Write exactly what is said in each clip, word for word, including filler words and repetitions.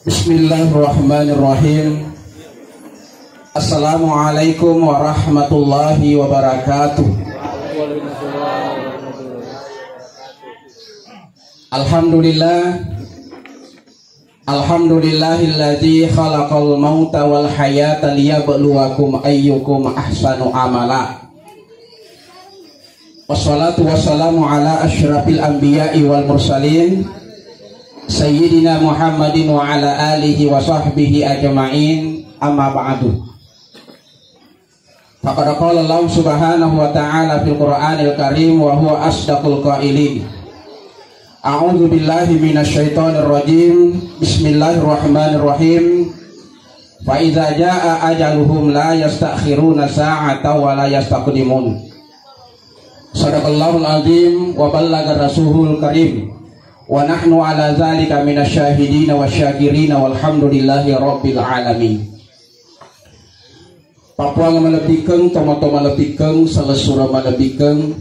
Bismillahirrahmanirrahim. Assalamualaikum warahmatullahi wabarakatuh. Alhamdulillah. Alhamdulillahilladzi khalaqal mauta wal hayata liyabluwakum ayyukum ahsanu amala. Wassalatu wassalamu ala asyrafil anbiya'i wal mursalin, Sayyidina Muhammadin wa ala alihi wa sahbihi ajma'in, amma ba'du. Faqad qala Allah subhanahu wa ta'ala fil Qur'anil Karim wa huwa asdaqul qailin. A'udzu billahi minasy syaithanir rajim. Bismillahirrahmanirrahim. Fa idza jaa ajaluhum la yastakhiruna sa'atan wa la yastaqdimun. Sadaqallahul azim wa ballaga rasulul karim. Wa nahnu ala dzalika minasy syahidina wasy syakirina walhamdulillahi rabbil alamin. Pappuang malebbikeng, tomatoa malebbikeng, salessureng malebbikeng,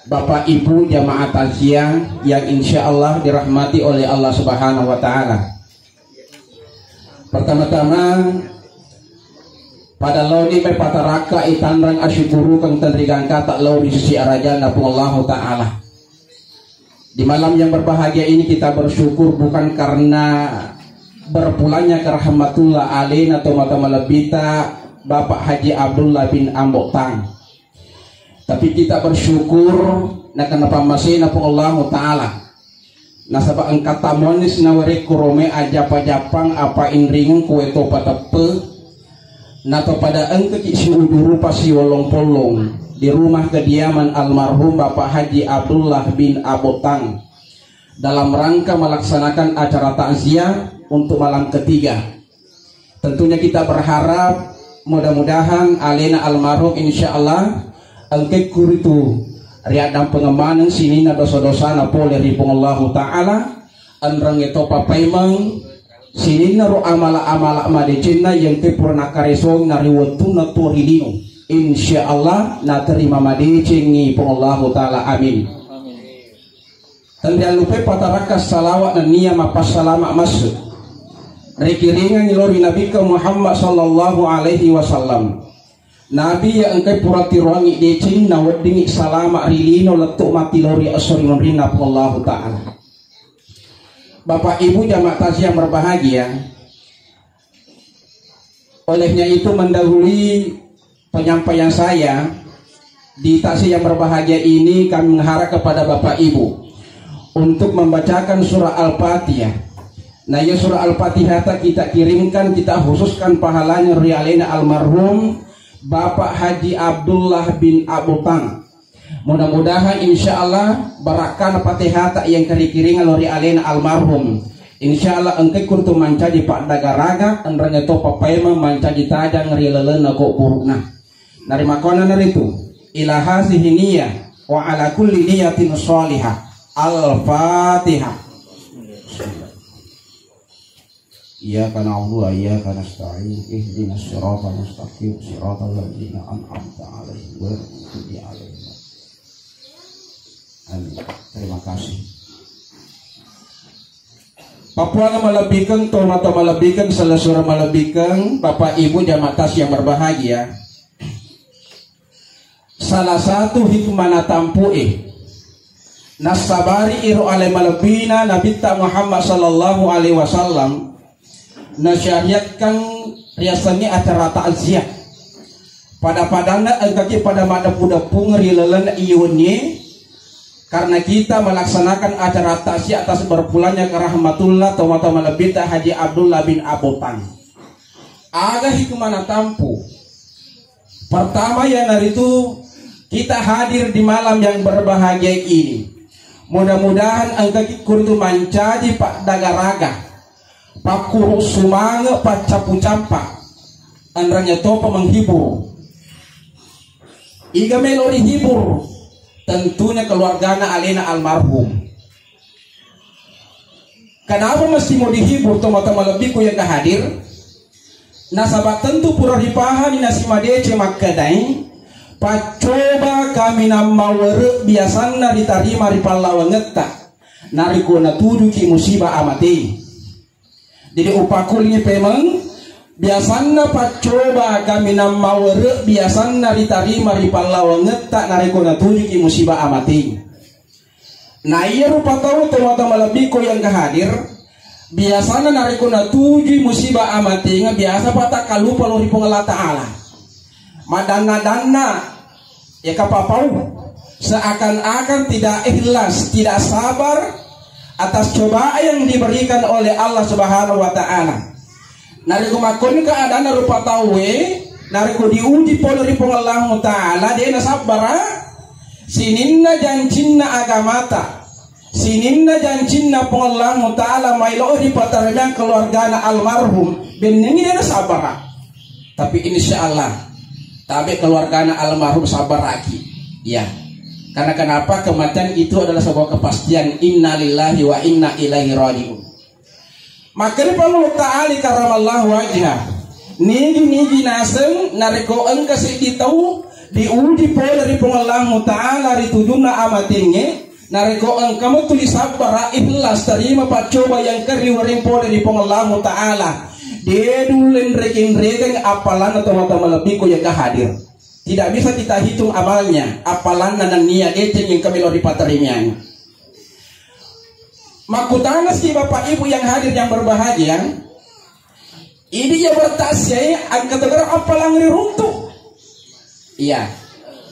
Bapak Ibu jamaah takziah yang insya Allah dirahmati oleh Allah Subhanahu wa Ta'ala. Pertama-tama, pada laoni mai patarakka itanrang asyukurukeng tenrigangkata lao ri sisi arajanna Puang Allahu Ta'ala. Di malam yang berbahagia ini kita bersyukur bukan karena berpulangnya ke rahmatullah alena tomatoa malebbita Bapak Haji Abdullah bin Ambo Tang. Tapi kita bersyukur nakenna pammasena Puang Allahu Ta'ala. Nasaba engka tamuanni sinawarekku romai ajjapa-japang apa inringeng kuwe to pateppe. Nato pada engkaki siuju rupa siwollong-pollong di rumah kediaman almarhum Bapak Haji Abdullah bin Abotang dalam rangka melaksanakan acara takziah untuk malam ketiga. Tentunya kita berharap mudah-mudahan alena almarhum insya Allah engkekku ritu riaddampengeng maneng sininna dosa-dosana pole ri Puang Allahu Ta'ala. Enrengnge topa paimeng sininna ro amala-amala madecenna yengke pura nakaresong na ri wettunna tuo ri lino. Insya Allah naterima madecengngi Puang Allahu Ta'ala. Amin. Tenriallupai patarakka salawat nennia mappassalama massu rikiringengngi lao ri Nabikka Muhammad sallallahu alaihi wasallam. Nabi iya engkai pura tiroangngi deceng naweddingngi salama ri lino lettu mati lao ri esso ri munrinna Puang Allahu Ta'ala. Bapak Ibu jamaah takziah yang berbahagia, olehnya itu mendahului penyampaian saya di takziah yang berbahagia ini, kami mengharap kepada Bapak Ibu untuk membacakan surah Al-Fatihah. Nah, ya, surah Al-Fatihah ta kita kirimkan, kita khususkan pahalanya ri alena almarhum Bapak Haji Abdullah bin Abutang. Mudah-mudahan insya Allah barakkana Fatihata yang kerikiringan lao ri alena almarhum. Insya Allah engkai kurtu mancaji paddagaraga, enrengnge topa paimeng mancaji tajang ri lalenna kubburuna. Narimakkuannanaritu, ila hazihi niyah wa ala kulli niyatin shalihah. Al-Fatihah. Iyyaka na'budu wa iyyaka nasta'in. Ihdinas siratal mustaqim. Siratal ladzina an'amta 'alaihim ghairil maghdubi 'alaihim. Amin. Terima kasih. Pappuang malebbikeng, tomatoa malebbikeng, salessureng malebbikeng, Bapak Ibu jamaah takziah yang berbahagia. Salah satu hikmah natampu'e nassabari iro ale malebbina Nabitta Muhammad sallallahu alaihi wasallam nasyariatkan riasengnge acara takziah. Pada-padanna engkaki pada maddeppu-deppungeng ri lalenna iye wennie, karena kita melaksanakan acara takziah atas berpulangnya ke rahmatullah tomatoa malebbitta Haji Abdullah bin Abotang. Aga hikmah natampu? Pertama, iyanaritu kita hadir di malam yang berbahagia ini. Mudah-mudahan engkaki kuritu mancaji paddagaraga, pakkuru sumange, paccappu-cappa, enrengnge topa menghibur. Iga melo rihibur? Tentunya keluargana alena almarhum. Kenapa mesti mau dihibur tomatoa malebbiku yang hadir? Nasaba tentu pura ripahani nasimadece makkedai, paccoba kaminang mawere biasanna ritarima ri pallawangetta, narekko natuduki musibah amate. Jadi upakkulingi pemeng, biasanna paccoba kaminang mawere biasanna ritarima ri pallawangetta narekko natujuki musibah amateng. Na iya rupa tau tomatoa malebbikku yang hadir, biasanna narekko natujui musibah amatenga biasa patakkalupa lao ri Puang Allah Ta'ala. Madanna-danna, ya kapapau, seakan-akan tidak ikhlas, tidak sabar atas cobaan yang diberikan oleh Allah Subhanahu wa Ta'ala. Narekko makkoni keadaanna rupa tauwe, narekko diuji pole ri Puang Allahu Ta'ala, de nasabbara, sininna jancinna agamata, sininna jancinna Puang Allahu Ta'ala maelo ri pataremang keluargana almarhum, bennengi de nasabbara. Tapi insya Allah, tabe keluargana almarhum sabaraki. Ya. Karena kenapa? Kematian itu adalah sebuah kepastian. Innalillahi wa inna ilaihi raji'un. Makkeda Puang Ta'ala karamallahu wajha. Nigi-nigi naseng narekko engka seddi tau diuji pole ri Puang Allahu Ta'ala ri tujunna amatengnge, narekko engka mo tuli sabbara ikhlas tarima paccoba yang keriwering pole ri Puang Allahu Ta'ala. De dulle nrekeng-rekeng appalanna tomatoa malebbikku yang hadir. Tidak bisa kita hitung amalnya, appalanna nennia deceng yang kami lo ripatarimiang. Makkutanasi Bapak Ibu yang hadir yang berbahagia, ini ya bertaksiah angka tegara appalang riruntu. Iya.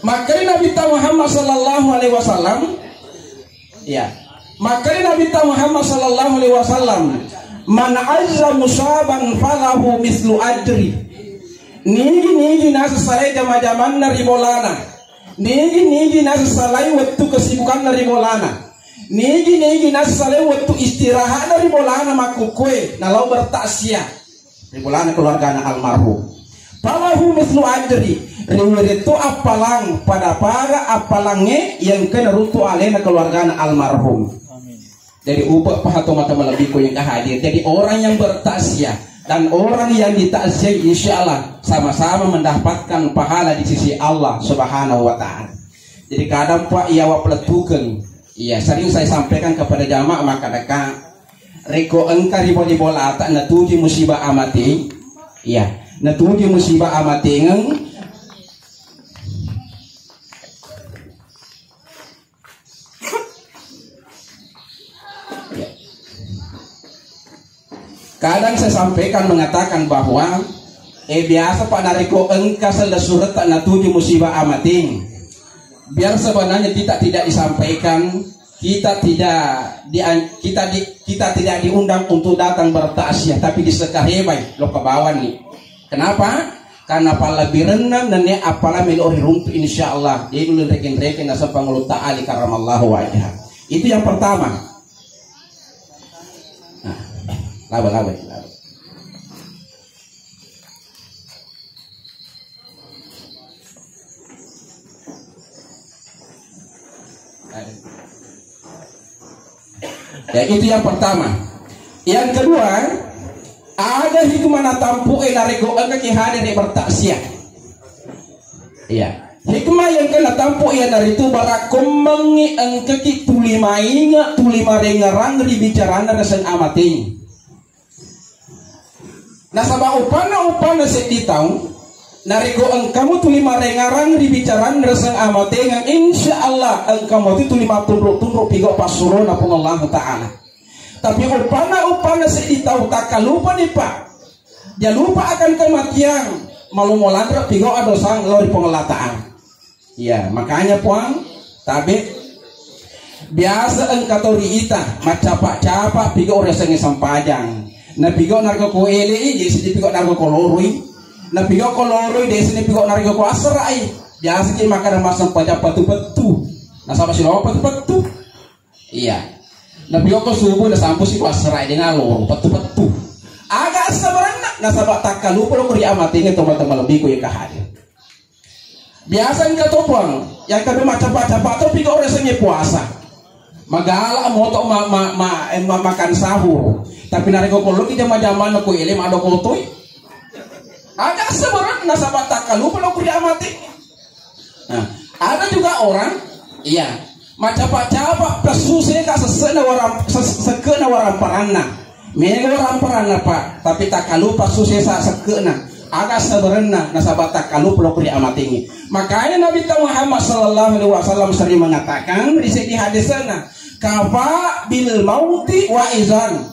Makanya Nabi Muhammad sallallahu alaihi wasallam, iya. Makanya Nabi Muhammad sallallahu alaihi wasallam, "Man azza musaban falahu mislu ajri." Nigi-nigi nasesalai jama-jamanna ri bolana. Nigi-nigi nasesalai wettu kesibukanna ri bolana. Nigi-nigi nasalai wettu istirahatna ri bolana makkukkue, nalau bertaksiah ri bolana keluargana almarhum. Falahu mislu ajri, riwere to appalang pada-pada appalangnge yang kena runtu alena keluargana almarhum. Jadi upa paha tomatoa malebbikku yang hadir. Jadi orang yang bertaksiah dan orang yang ditakziah insya Allah sama-sama mendapatkan pahala di sisi Allah Subhanahu wa Ta'ala. Jadi kadang Pak, iya wa pelettukeng. Iya, sering saya sampaikan kepada jamaah maka deka, reko engka ri bola-bola ata natuju musibah amati. Iya, natuju musibah amatengeng. Kadang saya sampaikan mengatakan bahwa eh biasa Pak, narekko engka selle suretta natuju musibah amating, biar sebenarnya kita tidak disampaikan, kita tidak di, kita di, kita tidak diundang untuk datang bertaksiah, tapi disekahebai lo kebawa ni. Kenapa? Karena pallebbirenna nennia appala melo riruntu, insya Allah de nulle rekeng-rekeng nasaba Puang Allah Ta'ala karamallahu wajha. Itu yang pertama. Nah, laba, laba, laba. Ya, itu yang pertama. Yang kedua, ada hikmah natampu'e narekko engkaki hadir bertaksiah. Iya. Hikmah yang kena tampu iyanaritu barakkommengngi engkaki tuli mainga, tuli marengerang ri bicaranna reseng amateng. Nasaba upanna-upanna seddi taung, narekko engkamu tuli marengarang ri bicaranna reseng amatengeng, insya Allah engkamu tu tuli mattunru-tunru pigau passurona Puang Allahu Ta'ala. Tapi upanna-upanna seddi taung takkalupani, Pak. Dia lupa akan kematian, malu molanre pigau adosang lao ri Puang Allah Ta'ala. Iya, makanya Puang, tabe biasa engka to ri ita, maccapa-capa pigau resengnge sempajang. Na pigau narga ko ele i, desi di pigau narga ko loroi. Na pigau ko loroi, desi di pigau narga ko asserai. Biasa ki makkada massempajang pettu-pettu. Nasaba siloa pettu-pettu. Iya. Na pigau ko subuh, na sampu si ko asserai, de naloro pettu-pettu. Aga assabarenna, nasaba takkalupa lo ko ri amatenge tomatoa malebbiku yang hadir. Biasa engka to Puang, yang kedua maccapa-capa to pigau resengnge puasa. Magala moto ma, ma, ma, eh, ma, makan sahur. Tapi narekko kolloki jama-jamanna ko ele madokotoi. Aga sebenarnya nasaba takkalupa lo ko ri amati. Nah, ada juga orang, iya, maccapa-capa pessu seka sesena waram, ses, sekena waramparanna. Mega waramparanna, Pak, tapi takkalupa susesa sekke'na. Aga sabarenna nasaba takkalupa lokko ri amatengnge. Makanya Nabi Muhammad sallallahu alaihi wasallam sering mengatakan di sini hadisnya, "Kafa bil mauti wa'izan."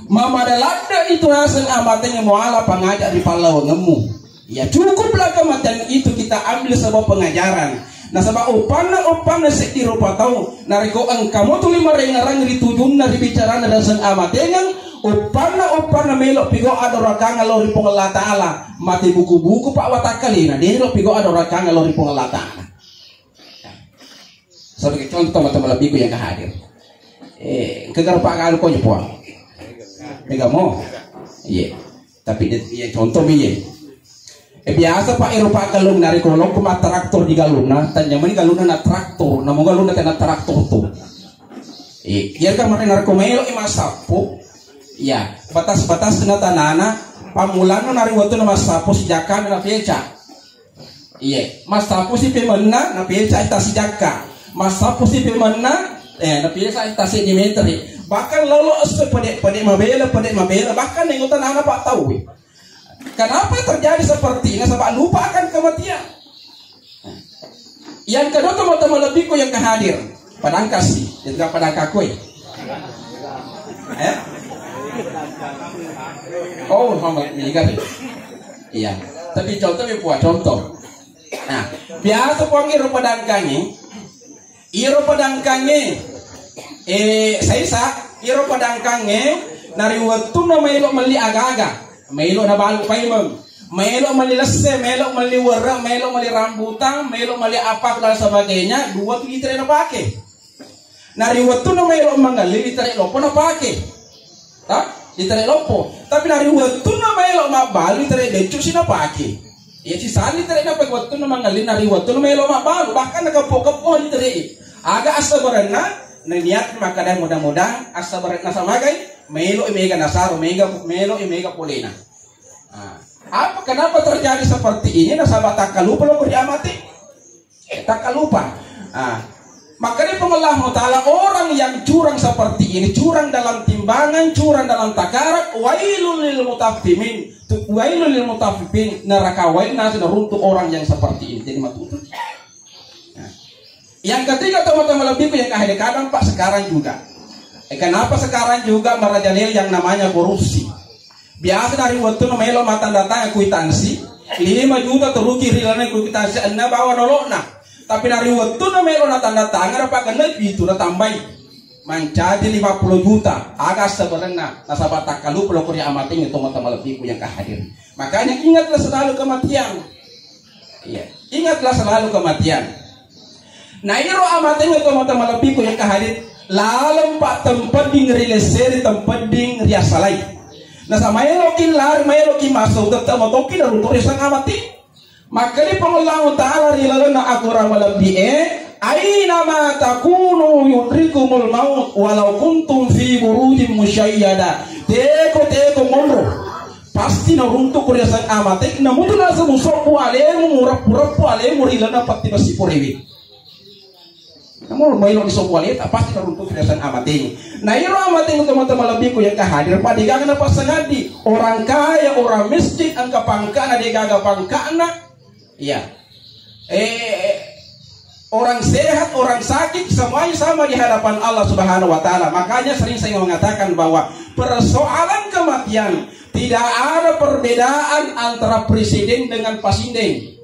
Mamadaladde itu naseng amatengnge muala pangaja ri pallawangemmu. Ya, cukuplah kematian itu kita ambil sebuah pengajaran. Nasaba uppanna, uppanna seddi rupa tau, narekko engka mo tuli marengerang ri tujunna, ri bicarana, dan seng amatengeng, uppanna, uppanna melo pigo adorakang lao ri Puang Allah Ta'ala, mate buku-buku pak watakkalena, de lo pigo adorakang lao ri Puang Allah Ta'ala. Sebagai contoh, teman-teman lebihku yang hadir. Eh, engka garo pak galu ko Puang. Mega mo. Iya. Tapi de-, iya, contoh mi, iya. Eh, biasa pak ero pak galung narekko lokko mattraktor di galunna, tanyamani galunna na traktor, namo galunna tena traktor tu. Eh, iya kan mare narekko melo i massappo. Iya, batas-batas na tanana, pammulanna nari wettu na massappo sijakka na peca. Iya, massappo si pemenna na peca tasijakka. Massappo si pemenna, eh, na peca tasi di metri. Bahkan lolo esso pede-pede mabela, pede mabela, bahkan nengo tanana pak tau. Kenapa terjadi seperti ini? Sebab lupa akan kematian. Yang kedua, teman-teman lebihku yang kehadir, padangkasi, yang tidak padangkakui. Eh? Oh, Muhammad ini kan. Iya. Tapi contoh ya buat contoh. Nah, biasa puang iro padangkangi, iro padangkangi, eh, saisa, iro padangkangi, nari wettunna maelo melli aga-aga, maelo na balu paimeng. Maelo melli lesse, maelo melli werre, maelo melli rambutang, maelo melli apa dan sebagainya, dua tu litere na pake. Nari wettunna maelo mangelli litere loppo na pake. Ha? Litere loppo. Tapi nari wettunna maelo mabbalu litere beccu si na pake. Iya si sali litere na pake wettunna mangelli nari wettunna maelo mabbalu, bahkan na keppo-keppo litere. Aga assabarenna, na niat makkada mudah-mudahan assabarenna samagai, maelo mega nasaro, mega, maelo mega polena. Nah, apa, kenapa terjadi seperti ini? Nasaba takkalupa lo ri amate. Eh, takkalupa. Nah, makanya Puang Allah Ta'ala, orang yang curang seperti ini, curang dalam timbangan, curang dalam takaran, wailul lil mutaffimin. Tu-, wailul lil mutaffifin, neraka wail nasi naruntuk orang yang seperti ini. Jadi matutu. Nah, yang ketiga, teman-teman lebihku yang kahede kadang pak sekarang juga. Eh, kenapa sekarang juga merajalela yang namanya korupsi? Biasa nari wettunna maelo mattanda tangan kwitansi, lima juta teruki ri lalenna kwitansi enna bawa nolo'na. Tapi nari wettunna maelo na tanda tangan, apa kena itu na tambai. Mancaji lima puluh juta, aga sebenarnya nasaba takkalupa lo ri amateng itu, teman-teman lebihku yang kehadir. Makanya ingatlah selalu kematian. Iya, ingatlah selalu kematian. Nah, iro amateng itu, teman-teman lebihku yang kehadir, laleng pak tempedding ri lesseri, tempedding ri asalai. Nasaba maeloki lari, maeloki masuk, tetap matoki dan untuk risang amati. Maka di Puang Allah Ta'ala ri lalenna akorang malebbi e, "Aina ma takunu yudrikumul maut walau kuntum fi burujin musyayyada." Teko-teko monro. Pasti naruntuk riaseng amate, namutu naseng musobbu alemu, mureppu-reppu alemu ri lalenna patti besi porewe. Namun maelo ni sopo aleta, pasti naruntuk riaseng amate. Nah, iro amate, teman-teman lebihku yang kehadir, pada gaga na pasangadi. Orang kaya, orang miskin, engka pangkana, de gaga pangkana. Iya. Eh, orang sehat, orang sakit, semuanya sama di hadapan Allah Subhanahu wa Ta'ala. Makanya sering saya mengatakan bahwa persoalan kematian tidak ada perbedaan antara presiden dengan pasindeng.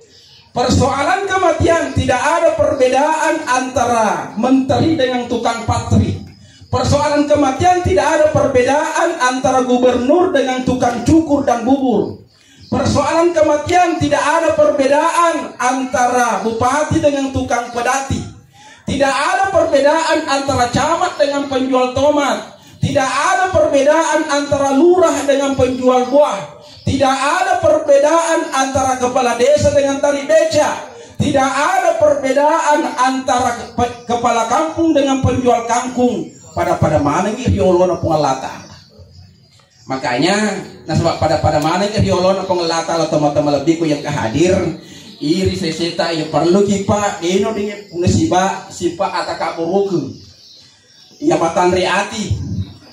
Persoalan kematian tidak ada perbedaan antara menteri dengan tukang patri. Persoalan kematian tidak ada perbedaan antara gubernur dengan tukang cukur dan bubur. Persoalan kematian tidak ada perbedaan antara bupati dengan tukang pedati. Tidak ada perbedaan antara camat dengan penjual tomat. Tidak ada perbedaan antara lurah dengan penjual buah. Tidak ada perbedaan antara kepala desa dengan tali beca. Tidak ada perbedaan antara kepe-, kepala kampung dengan penjual kangkung. Pada-pada manengngi riolona Puang Allah Ta'ala. Makanya, nasaba pada-pada manengngi riolona Puang Allah Ta'ala, teman-teman lebihku yang kehadir, iri seseta yang perlu kipa, eno dengan siba, sipa ataka buruku. Iya matanre ati.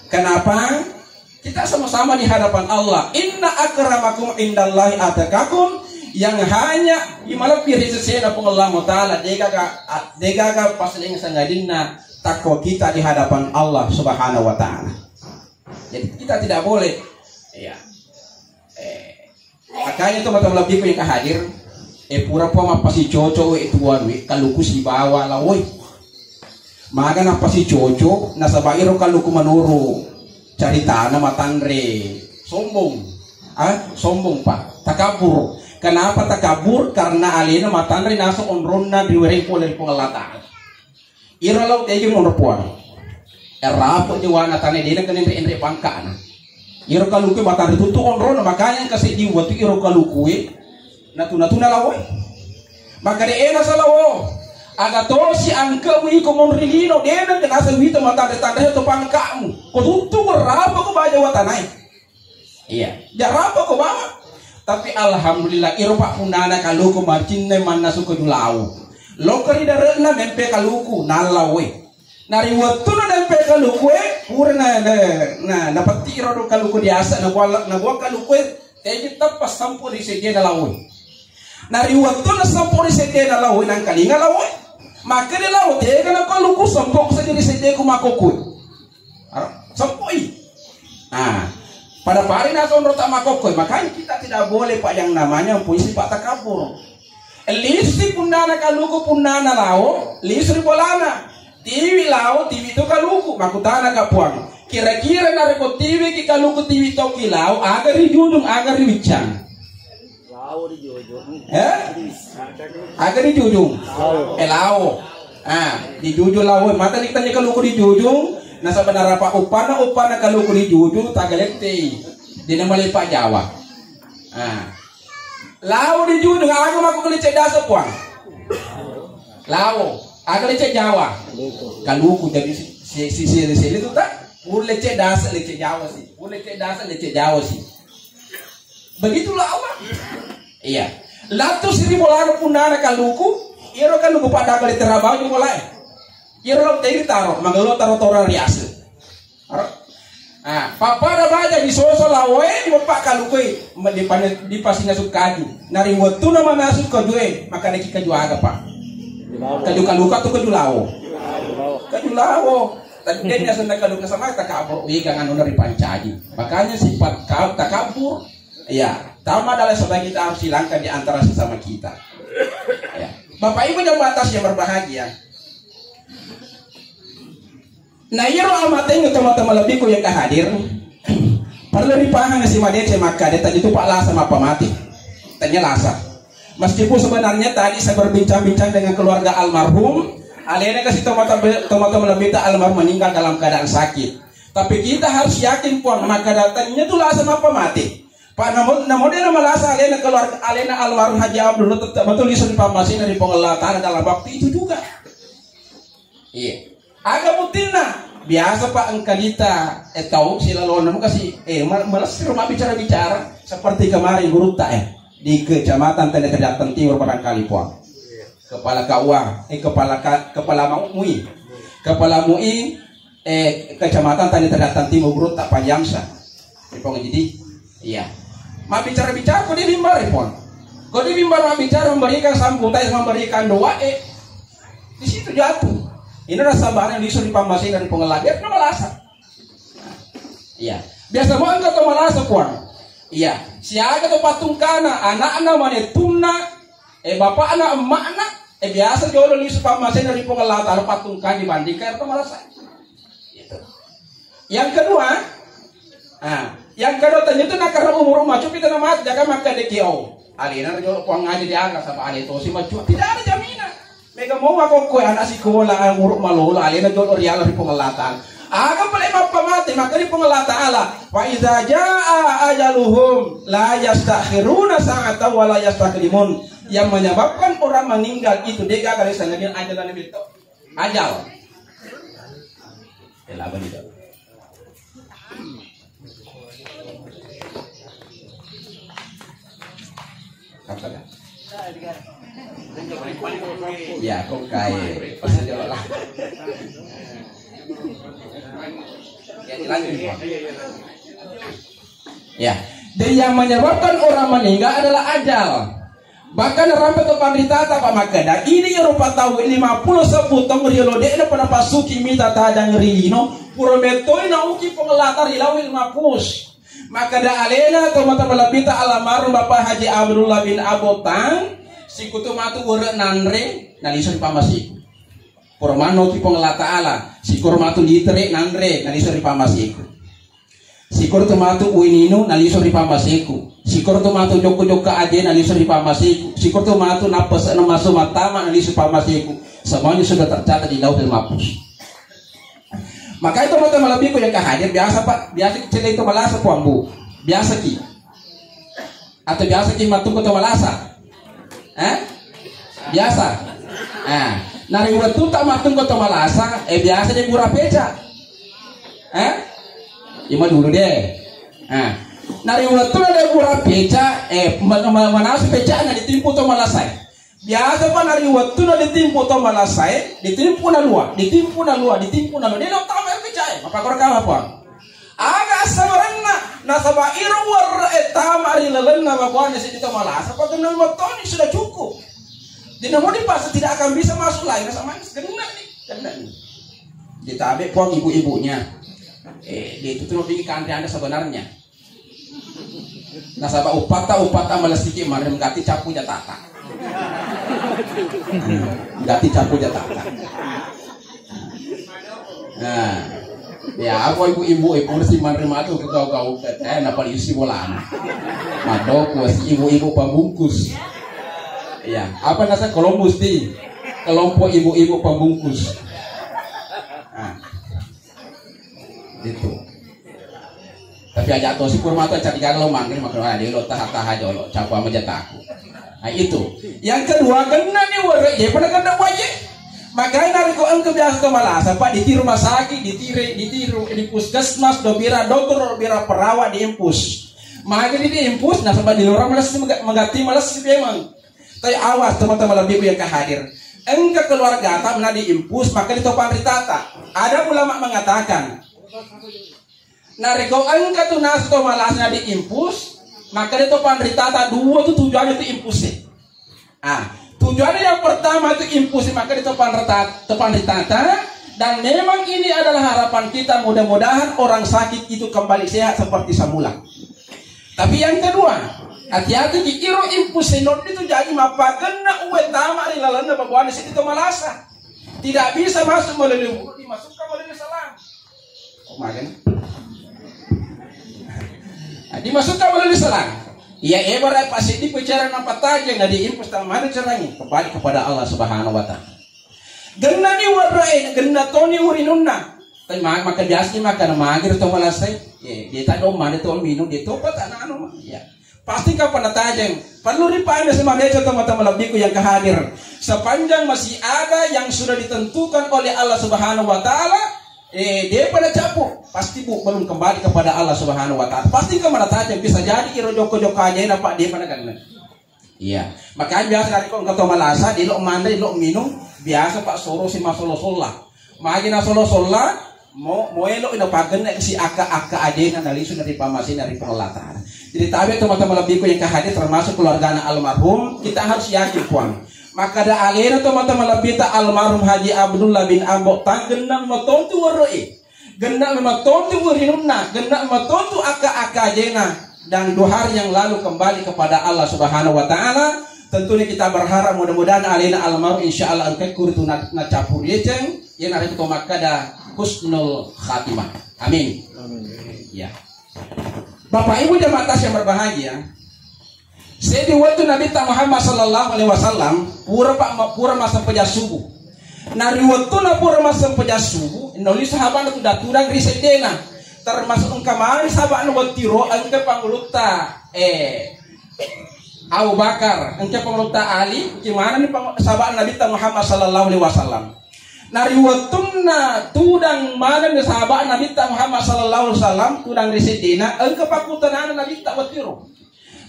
Kenapa? Kita sama-sama di hadapan Allah. Inna akramakum indallahi atqakum, yang hanya imalebbi ri sesena Puang Allah Taala, degaga, degaga paseleng sangadinna takwa kita di hadapan Allah Subhanahu wa Taala. Jadi kita tidak boleh, ya. Eh, Makanya to mata lebbiku yang hadir, eh, pura-pura mappasicoco we tuan we kaluku sibawa lawoi. Maga nappasicoco nasaba iro kaluku menuru caritana matanre sombong. Ah, sombong, Pak. Takabur. Kenapa takabur? Karena alena matanre naseng onronna riwereng pole ri Puang Allah Taala. Iro lau tegi monro puang. Erapo jawana tane dena kena enre-enre pangkana. Iro kaluku matanre tuttu onrona, makanya engka seddi wettu iro kaluku e natu-natuna lawo e. Maka de ena salawo. Aga tosi angkemu iko monri lino, dena kena sewita matanre-tanre to pangkamu. Ko tuttu ko rapo ko baja watanae. Iya, jarapa ko bawang. Tapi alhamdulillah, iro pak punana kaluku macinna mannasu ko julawo. Loko ri dare'na mempe kaluku nalla we. Nari wettuna mempe kaluku e, pura na na na, na petti iro do kaluku diasa na buang na buang kaluku e, teji tappa sampo ri sedena lawo. Nari wettuna sampo ri sedena lawo, nangkalinga lawo. Makkeda lawo tega na kaluku sampo saja ri sedeku makokku. Ara, sempoi. Nah, pada pari nasonro tak makokoi, makanya kita tidak boleh pak yang namanya mempunyai sifat takabur. Lisu punnana kaluku punnana lao, lisu ri bolana. Tiwi lao, tiwi tu kaluku, makutana ka puang. Kira-kira nareko tiwi ki kaluku tiwi toki lao, aga ri jujung, aga ri wiccang. Lao dijujung. Eh? Aga dijujung? Lao. Eh, lao. Ah, dijujung lao. Mata ditanya kaluku dijujung. Nasaba narapa upana, upana kaluku dijujung, tagalettei. Dena malepa Jawa. Ah. Lao dijujung, aga mako kali cedasa puang. Lao. Aga lecce Jawa. Kaluku jadi si si si si, si itu tak? Pur lecce dasa lecce Jawa sih. Pur lecce dasa lecce Jawa sih. Begitulah awak. Iya. Latu siri bolaro punana kaluku, iro kaluku pada kali terabau di mulai. Iro lo teri taro, magalo taro tora riase. Aro. Ah, pappada baja di soso lawoe, di bappa kalukue, ma-, di pane-, di pasina sukaju. Nari wettuna manasu kajue, makana ki kaju aga, Pak? Kaju kaluku atau kaju lao? Kaju lao. Tapi dia senna kaluku sama takabur, wiga nganu nari pancaji. Makanya sifat ka-, takabur. Iya, tama adalah sebab kita harus hilangkan di antara sesama kita. Ya. Bapak Ibu jamaah atas yang berbahagia. Na iyaro amatengnge tomatoa malebbiku engka hadir, perlu ripahang si madeceng makkeda tania tu pallasa mappamate. Tania lasa. Meskipun sebenarnya tadi saya berbincang-bincang dengan keluarga almarhum, alena kasi tomatoa, tomatoa malebbitta almarhum meninggal dalam keadaan sakit. Tapi kita harus yakin puang makkeda tania tu lasa mappamate. Pak namo, namo de na malasa alena keluarga, alena almarhum Haji Abdul tetap betul lisu ri pammasena ri Puang Allah Taala dalam waktu itu juga. Iya. Aga buttinna? Biasa, Pak, engka dita, eh, tau silalonna muka si, eh, ma-, malessi ro mabbicara-bicara seperti kemarin gurutta, eh, di Kecamatan Tane Terdatan Timur barangkali, Puang. Kepala K U A, eh, kepala ka-, kepala MUI. Kepala MUI, eh, Kecamatan Tane Terdatan Timur gurutta Pak Jamsa. Ri Puang Haji di. Iya. Mabbicara-bicara ko di mimbar, Puang. Ko di mimbar mabbicara memberikan sambutan, memberikan doa, eh, Di situ jatuh. Ini rasa barang lisu ri pammasena ri Puang Allah. Biar na malasa. Iya. Biasa mo engka to malasa, Puang. Iya. Siaga to patungkana, anakna, manettunna, eh, bapakna, emakna, eh, biasa jolo lisu pammasena ri Puang Allah Taala patungkana dibandingkan to malasa. Gitu. Yang kedua, ah, yang kedua tania tu nakarena umur macu kita na mati, jaga makkeda ki, oh, alena jolo Puang Haji diaga saba ale tosi macu. Tidak ada jaminan. Mega mau aku kue anak sekolah umur malolo alena jolo riala ri Puang Allah Taala. Aga pale mappamate maka ri Puang Allah Taala. Fa iza jaa ajaluhum la yastakhiruna sa'atan wa la yastaqdimun. Yang menyebabkan orang meninggal itu dega kali sanadin ajalan itu. Ajal. Elabani dah. Apa dah? Ya, kok kayak pas aja lah. Ya, dilanjut, Pak. Ya. Dan yang menyebabkan orang meninggal adalah ajal. Bahkan rampe to panritata, Pak, makkeda, idi ero patau lima pulo sebbu tong riolo de'na pada pasuki mita tajang ri lino, pura mettoi nauki pengelata ri Lauhil Mahfuz. Makkeda alena to mata malebbita almarhum Bapak Haji Abdullah bin Abotang, sikutu matu were nanre, nalisu ri pamasiku. Pura mannoki Puang Allah Ta'ala, sikoro matu litere nanre, nalisu ri pamasiku. Sikoro tu matu uininu, nalisu ri pamasiku. Sikoro tu matu jokka-jokka aje, nalisu ri pamasiku. Sikoro tu matu nappese na masu matama, nalisu pamasiku. Semuanya sudah tercatat di Lauhil Mahfuz. Makanya to mata malebbiku yang hadir biasa, Pak, biasa cerita malasa, Puang, Bu. Biasa ki. Atau biasa ki mattungko to malasa? Eh? Biasa. Ah, nari wettu ta mattungko to malasa, eh, biasa je gura peca. Eh? Ima dulu deh. Ah. Nari wettu na de gura peca, eh, ma-, ma-, manasu peca na ditimpu to malasa. Biasa, Pak, nari wettu na ditimpu to malasa, eh, ditimpu na lua, ditimpu na lua, ditimpu na lua. Dia nak tahu peca, eh, apa korang kalah, Pak? Aga assabarenna, nasaba iro werre'e tama ri lalenna babuana siddi to malasa, patenna mattoni sudah cukup. Jadi namun dipaksa tidak akan bisa masuk lagi, nasaba manis, kena nih, kena nih. Ditabe Puang ibu-ibunya. Eh, dia itu tuh bikin kanri Anda sebenarnya. Nasaba upatta, upatta malessiki manre, gati capu jatata. Gati capu jatata. Nah, ya, apa ibu-ibu, ibu si manre matu ke kau-kau, eh, napa isi bolana. Madoko si ibu-ibu pabungkus. Ya, apa nasa Columbus di? Kelompok ibu-ibu pabungkus. Nah, itu. Tapi aja to si pura matu cari gaga lo manre, maka dia lo taha-taha jolo, capu ama jataku. Nah, itu. Yang kedua, kena ni were, dia pernah kena waje. Makanya nari ko engke biasa to malasa, Pak, di rumah sakit, di tire, di tiru, di puskesmas, dobira dokter, dobira perawat, di infus. Maka di infus, nasaba di lorong malas mega-, megati malas memang. Tapi awas, teman-teman lebih yang hadir. Engka keluarga ta mena di infus, maka di topan ritata. Ada ulama mengatakan, narekko engka tu nasu to malasna di infus, maka di topan ritata dua tu tujuannya tu infus e. Ah, tujuannya yang pertama itu infus, maka di topan rita-, topan ritata, dan memang ini adalah harapan kita, mudah-mudahan orang sakit itu kembali sehat seperti semula. Tapi yang kedua, hati-hati ki iro infus senoddi tu jadi mappakenna uwe tama ri lalenna babuana seddi to malasa. Tidak bisa masuk melalui mulut, dimasukkan melalui selang. Oh, makan. Nah, dimasukkan melalui selang. Iya, ebara pasiddi bicara nampak tajam, nah, diinfus tama mana caranya? Kembali kepada Allah Subhanahu wa Ta'ala. Genna ni warrae, genna toni urinunna. Tapi ma-, maka biasa ni makan magir to malasai. Ya, dia tak dong mana to minum, dia topa tak nano. Ya. Pasti kapan tajeng. Perlu ripahami sama desa teman-teman lebihku yang kehadir. Sepanjang masih ada yang sudah ditentukan oleh Allah Subhanahu wa Ta'ala, eh, dia pada capur. Pasti bu belum kembali kepada Allah Subhanahu wa Ta'ala. Pasti kemana tajeng. Bisa jadi iro joko-joko aja, Pak, dia pada ganna. Iya. Makanya biasa dari kau engka to malasa, dilo manre, dilo minum, biasa, Pak, soro si masolo solla. Magi nasolo solla, mo, mo elo ina pagenne si akka-akka ajena nalisu dari pamasi dari pengelatan. Jadi tabe teman-teman lebihku yang kehadir termasuk keluargana almarhum, kita harus yakin, Puang. Maka ada alena teman-teman lebih ta almarhum Haji Abdullah bin Ambo tanggenang matontu waroi. Genna matontu urinunna, genna matontu akka-akka ajena, dan dua hari yang lalu kembali kepada Allah Subhanahu wa Ta'ala. Tentunya kita berharap mudah-mudahan alena almarhum insya Allah engka kuritu na, na capur yeceng, ya narekko to makkada husnul khatimah. Amin. Amin. Ya. Bapak Ibu jemaah tas yang berbahagia, Seddi wettu Nabitta Muhammad sallallahu alaihi wasallam pura pa-, pura massempajang subuh. Na ri wettunna pura massempajang subuh, nauli sahaba'na tudang-tudang ri seddena. Termasuk engka maneng sahaba'na wettiro engka pangulutta, eh, Abu Bakar, engka pangulutta Ali, engka manenni pang-, sahaba'na Nabitta Muhammad sallallahu alaihi wasallam. Na ri wettunna tudang manenni sahaba'na Nabitta Muhammad sallallahu alaihi wasallam, tudang ri seddena, engka pakkutanana Nabitta wettiro.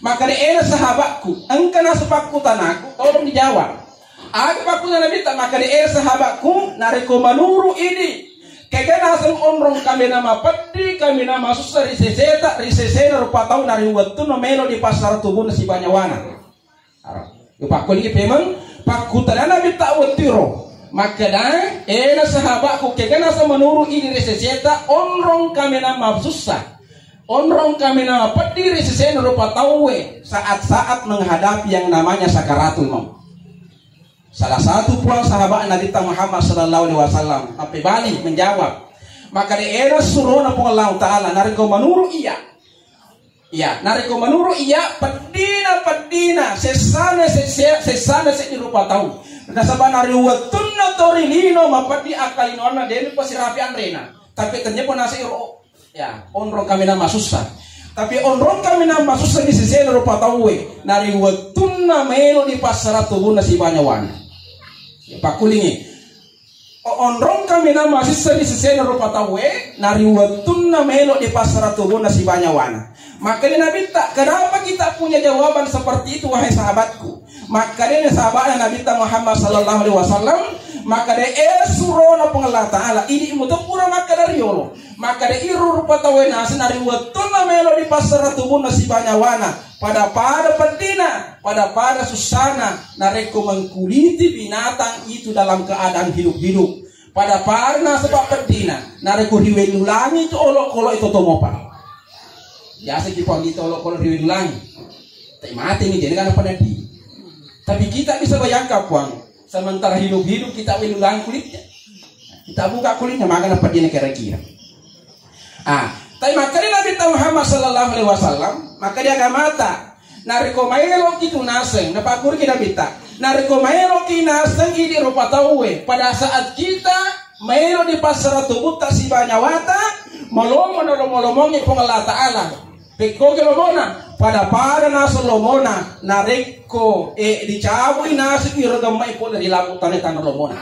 Makkeda, "Ena sahabatku, engka nasu pakkutanaku, tolong dijawab." Aga pakkutana Nabitta, makkeda, "Ena sahabatku, narekko manuru idi, Kega naseng onrong kaminang mapeddi, kaminang masussa ri seseta, ri sesena rupa tau, na ri wettunna melo dipassara tubunna sibawa nyawana. Upakkulingi pemeng, pakkutana Nabitta wettiro. Makkeda, "Ena sahabatku, kega naseng menuru idi ri seseta, onrong kaminang masussa, onrong kaminang mapeddi ri sesena rupa tauwe saat-saat menghadapi yang namanya sakaratul maut." Salah satu puang sahabat Nabitta Muhammad sallallahu alaihi wasallam mappebali menjawab, makkeda, "Ena surona Puang Allah Ta'ala, narekko menuru iya, iya, narekko menuru iya, peddina, peddina, sessana, sesse-, sessana seddi rupa tau. Nasaba nari wettunna to ri lino mapeddi akkalinoanna, de'ni pasirapi anrena. Tapi tennia pun naseng ro, ya, onrong kaminang masussa. Tapi onrong kaminang masussa di sesena rupa tauwe, nari wettunna melo dipassara tubunna sibawa nyawana." Ya, pakkulingi. O-, onrong kaminang masussa di sesena rupa tauwe, nari wettunna melo dipassara tubunna sibawa nyawana. Makkeda Nabitta, "Kenapa kita punya jawaban seperti itu, wahai sahabatku?" Makkeda sahabatna Nabitta Muhammad sallallahu alaihi wasallam, makkeda, "E surona Puang Allah Ta'ala, idi muto pura makkeda riolo." Makkeda, "Iru rupa tauwe naseng nari wettunna melo dipassara tubunna sibawa nyawana, pada-pada peddina, pada-pada sussana, narekko mengkuliti binatang itu dalam keadaan hidup-hidup. Pada-pada naseng peddina, narekko riwellulangi tu olokolo itu tomopa." Biasa ki pang itu olokolo riwellulangi. Tapi mate ni, jadi kan apa nanti? Tapi kita bisa bayangkan, Puang, sementara hidup-hidup kita wellulangi kulitnya. Kita buka kulitnya, maga na peddina kira-kira. Ah, tapi makkeda Nabitta Muhammad sallallahu alaihi wasallam, makkeda agamata, narekko maeloki tu naseng, napakkuruki Nabitta, narekko maeloki naseng idi rupa tauwe, pada saat kita maelo dipassara tubutta sibawa nyawata, malomo nalomo-lomongi Puang Allah Ta'ala. Pekkogi lomona, pada-pada naseng lomona, narekko, eh, dicabui naseng iro gemmai pole ri labu tane tanra lomona.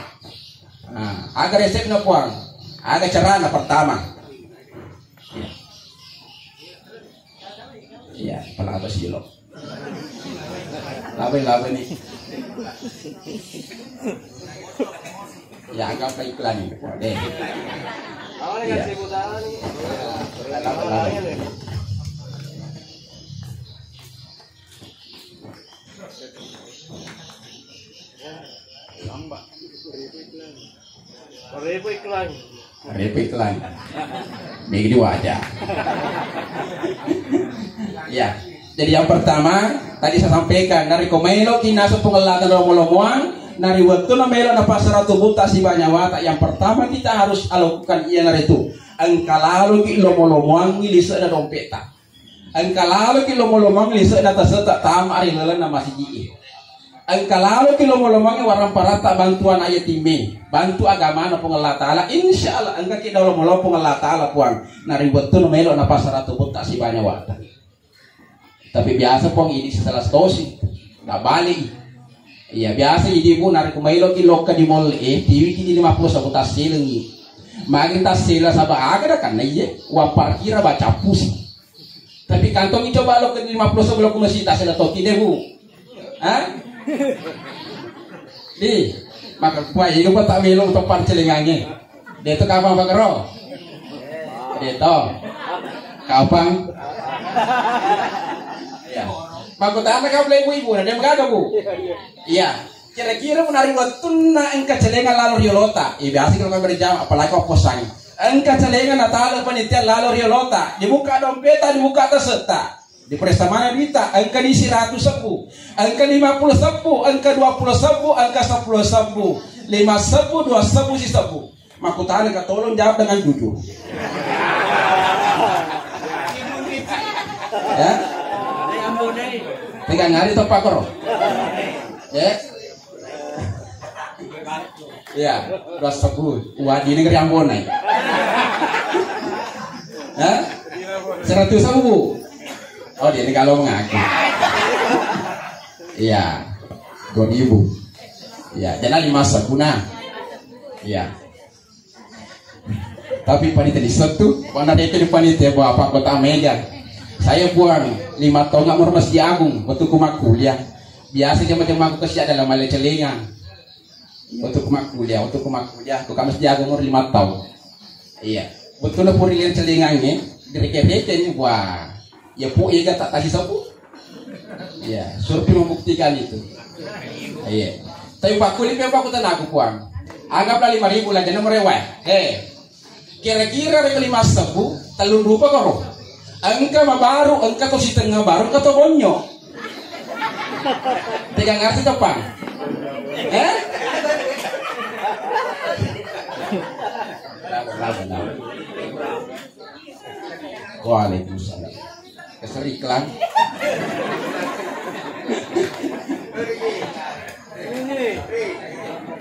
Nah, aga resepna, Puang? Aga carana? Pertama. Iya, pelaba silo. Laba, laba ni. Ya, anggap iklan ini. Deh. Iya. Laba, laba. Lambat. Repot iklan. Repot iklan. Megi diwaja. Ya. Jadi yang pertama, tadi saya sampaikan, narekko maeloki naseng Puang Allah Ta'ala lomo-lomoang, nari wettunna maelo napassara tubutta sibawa nyawata, yang pertama kita harus lakukan iyanaritu, engka laloki lomo-lomoangi lise'na dompetta. Engka laloki lomo-lomoang lise'na tasetta tama ri lalenna masiji'e. Engka laloki lomo-lomoangngi waramparatta bantu ana' yatimme, bantu agamana Puang Allah Ta'ala. Insya Allah engkaki dolo-molo Puang Allah Ta'ala, Puang. Nari wettunna maelo napassara tubutta sibawa nyawata. Tapi biasa, Puang, idi sisala sitosi. Nabali. Iya, biasa idi, Bu, narekko maeloki lokka di mall e, tiwiki di lima puluh sebu tasselengi. Magi tassela saba aga dakanna iye, wa parkira baca pusi. Tapi kantongi coba lo ke lima puluh sebelum ku masih tak sila toki deh, Bu. Hah? Di, maka kuai itu tak melo untuk pancelingannya. Dia itu kapan, Pak Kero? Dia itu. Kapan? Ya. Maka tanya kau ibu-ibu, ada yang berada, Bu? Iya. Kira-kira menari wettunna engka celenga lalo riolota. Iya, biasa kalau kau berjam, apalagi kau posang. Engka celenga natala panitia lalo riolota. Dibuka dompeta, dibuka tasetta. Diperiksa mana duita? Engka di seratus sebbu, engka lima puluh sebbu, engka dua puluh sebbu, engka sepuluh sebbu, lima sebbu, dua sebbu, sisebbu. Makutana ka, tolong jawab dengan jujur. Ya? Pegang hari to, Pak Koro. Ya? Iya, dua sebbu. Wah, di negeri Ambon nih. Hah? Seratus sebbu. Oh, dia ini kalau mengaku. Iya. Dua ribu. Iya, jadi lima sebbu nah. Iya. Tapi panitia di situ, mana dia itu panitia bapak kota Medan. Saya, Puang, lima tahun nggak mau Masjid Agung, waktu ku makkuliah. Biasa jama-jama aku kasih ada lama celengan. Waktu ku makkuliah, waktu ku makkuliah, aku kamu sejak umur lima tahun. Iya. Betul puri lir celingangnge, direke-reke ni, wah. Ya, pu, iya, tak tadi sapu. Iya, survei membuktikan itu. Iya. Tapi Pak, kulit memang aku tenang, aku, Puang. Anggaplah lima ribu lah, jangan merewah. Eh, kira-kira rekko lima sebbu, tellung rupa koro. Engka mabaru, engka to sitengnga baru, engka to bonyo. Tegang arti to, Pang? Eh? Kenapa, kenapa, kenapa? Waalaikumsalam. Keseriklan.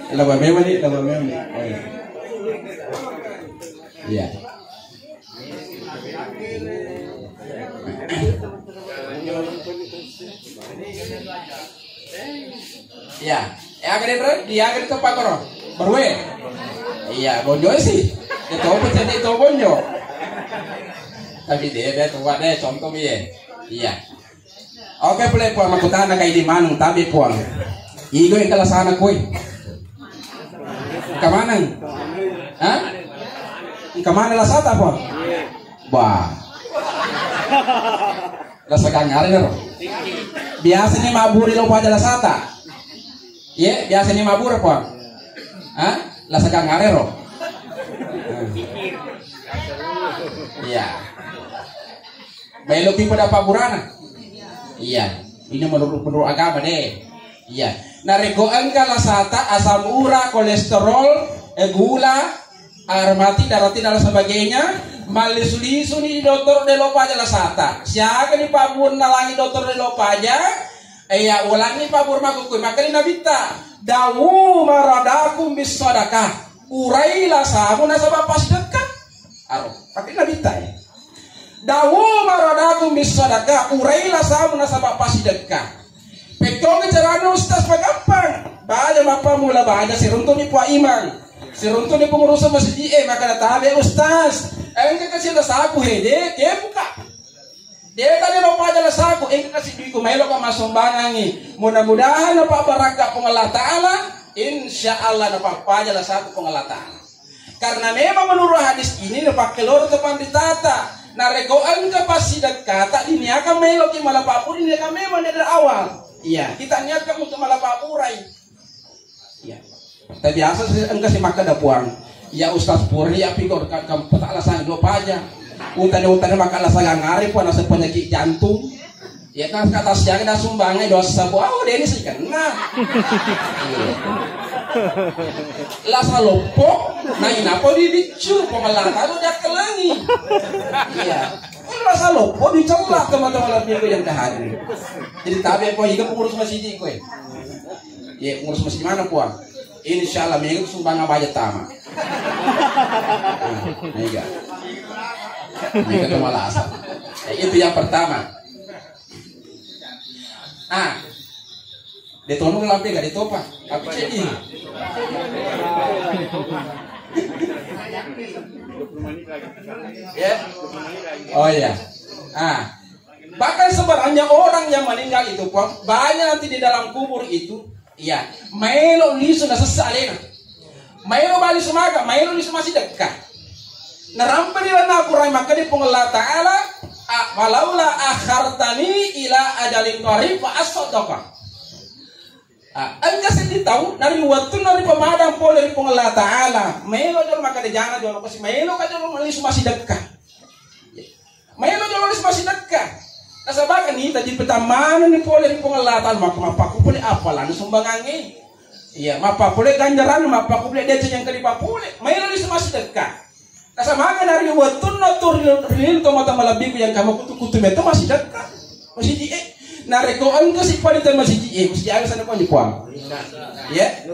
Laba memang ni, laba memang ni. Oh, iya. Iya. Iya. Eh, aga de, Bro? Iya, aga de, tempat koro? Berwe. Iya, bonyo sih. Ya, tau, percaya itu bonyo. Tapi dia, dia tua deh, contoh, iya. Iya. Oke, pole, Puang, makkutana kai di maneng, tabe, Puang. Igo engka lasana koe. Engka maneng? Hah? Engka maneng lasata, Puang? Bah. Lasa gangare ro. Biasa ni maburi lo pada lasata. Ye, biasa ni mabura, Puang. Hah? Lasa gangare ro. Iya. Maelo ki pada pabburana. Iya. Ini menurut, menurut agama deh. Iya. Narekko engka lasata, asam urat, kolesterol, eh, gula, air mati, darah tinggi dan lain sebagainya, mallisu-lisu ni di dokter, de lo paja lasata. Siaga ni pabbur nalangi dokter, de lo paja. Eh, ya, ulangi pabbur makkukui. Makkani Nabitta, "Dawu maradakum bis sadaqah." Urai lasamu nasaba pasidekka. Aro, tapi Nabitta, eh. Dawu maradakum bis sadaqah, urai lasamu nasaba pasidekka. Pekkogi carana, Ustaz, pagampang. Baja mappammula baja, siruntuni Puang Imang. Siruntuni pengurusan masjid, eh, maka tabe, Ustaz. Engka kasi lasaku hede, kebuka. De tadi lo paja lasaku, engka kasi duiku maelo ka massumbangangi. Mudah-mudahan napabbarakka Puang Allah Ta'ala, insya Allah napappaja lasaku Puang Allah Ta'ala. Karena memang menurut hadis ini, napakkeloro tu panritata. Narekko engka passidekkata, diniakan meloki malapaburi, niakan memang dari awal. Iya, kita niatkan untuk malapaburai. Iya. Tapi biasa sih, engka sih makkeda Puang. Ya Ustaz Puri, ya pigor ka-, kam-, peta lasang dua paja. Utane-utane makkeda lasang gangare, Puang, naseng penyakit jantung. Ya, kan kata siaga dah sumbangai dosa, Bu. Oh, deni sih kena. Iya. Lasa loppo, nah, inapa di biccu, pemelata lu dia kelangi. Iya. Kan lasa loppo dicela teman-teman lebih yang dah hadir. Jadi tabe ko iga pengurus masjid ko. Iya, pengurus masjid mana, Puang? Insya Allah mega sumbangan baja tama. Nah, mega. Mega tu malasa. Eh, itu yang pertama. Ah, de tono lampe gak de topa. Tapi cedi. Ya. Oh iya. Ah, bahkan sebenarnya orang yang meninggal itu, Puang, banyak nanti di dalam kubur itu, iya, maelo lisu nasessa alena. Maelo bali sumaga, maelo lisu masih dekat. Narampe ri lana Al-Quran, makkeda Puang Allah Ta'ala, "A-, walaula akhartani ila ajalin qarib fa asaddaqa." Ah, engka seddi tau, nari wettunna ripamadang pole ri Puang Allah Ta'ala, maelo jolo makkeda jana jolo, kasi maelo ka jolo lisu masih dekat. Maelo jolo lisu massidekka. Nasabakani tadi petammanenni pole ri Puang Allah Ta'ala, maka mappaku pole apa lana sumbangangnge. Iya, mappa pole ganjaran, mappaku pole deceng yang kadi papole. Maelo lisu massidekka. Nasabakani ri wettunna tu ri, ri to mata malebbiku yang kamu kutu-kutu meto massidekka. Masih di, eh. Narekko engka si panitia masjid, eh, mesti aga sana poni Puang. Iya.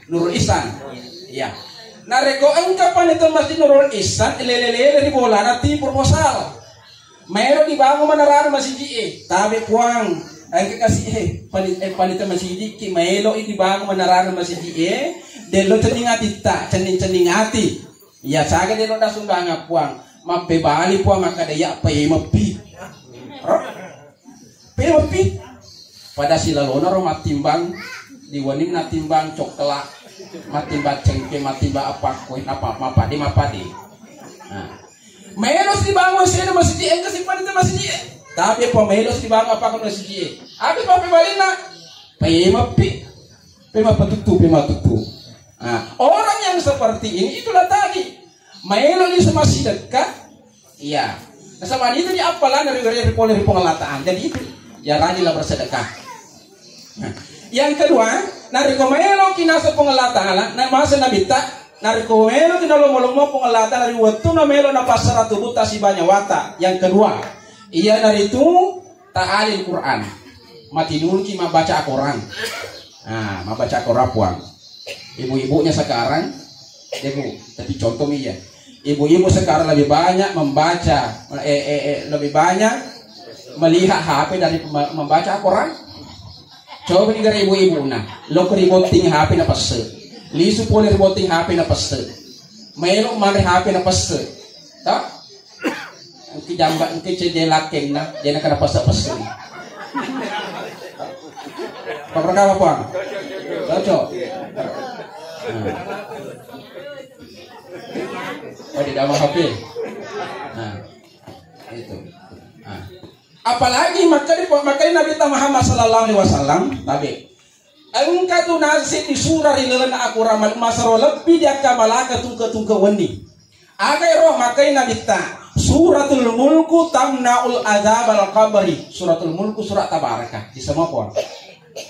Nurul Ihsan. Iya. Narekko engka panitia masjid Nurul Ihsan, lele-lele ri bolana ti proposal. Maelo dibangun menarana masjid, eh, tabe Puang. Engka kasi, eh, pani-, eh, panitia masjid ki maelo dibangun menarana masjid, eh, delo cenning ati ta, cenning-cenning ati. Iya, saga delo da sumbangan Puang. Mappebali Puang makkeda iya paimeppi. Ro? Pelopi. Pada silalona ro mattimbang, di weninna timbang cokkelat, mattimbang cengke, mattimbang apa kue, apa, mapade, mapade. Nah. Maelo si dibangun sena masjid, engka si panitia masjid. Tapi apa maelo si dibangun apa masjid? Habis apa balinna? Pemappi. Pemapatutu, pematutu. Nah, orang yang seperti ini itulah tadi. Maelo ni sama sedekah. Iya. Nasaba itu di appalan dari, dari pole ri Puang Allah Ta'ala. Jadi itu, ya rajinlah bersedekah. Nah, yang kedua, narekko maelo ki naseng Puang Allah Ta'ala, na masa Nabitta, narekko maelo ki nalomo-lomo Puang Allah Ta'ala ri wettunna maelo napassara tubutta sibawa nyawata. Yang kedua, iyanaritu ta'alil Quran. Matinuluki mabbaca Quran. Ah, mabbaca Quran, Puang. Ibu-ibunya sekarang, ya, Bu, tapi contoh mi ya. Ibu-ibu sekarang lebih banyak membaca, eh, eh, eh, lebih banyak melihat H P dari pem-, membaca Quran. Coba ni gara ibu-ibu nah, lo ke ribotting H P na pesse. Lisu pole ribotting H P na pesse. Maelo mare H P na pesse. Toh? Engki jamba, engki cedde lakkenna, jena kana pasa-pasa. Apa perkara, Puang? Cocok. Nah. Oh, di dalam H P. Nah. Itu. Nah. Apalagi maka di, maka di Nabi Muhammad sallallahu alaihi wasallam, tabe. Engka tu nasi di surah ri lalenna Al-Quran, mal-, masero lebbi diakkamalaka tungke-tungke wenni. Aga ero makkai Nabitta, Suratul Mulku tamnaul adzabal qabri. Suratul Mulku surat Tabaraka. Disemua Puang.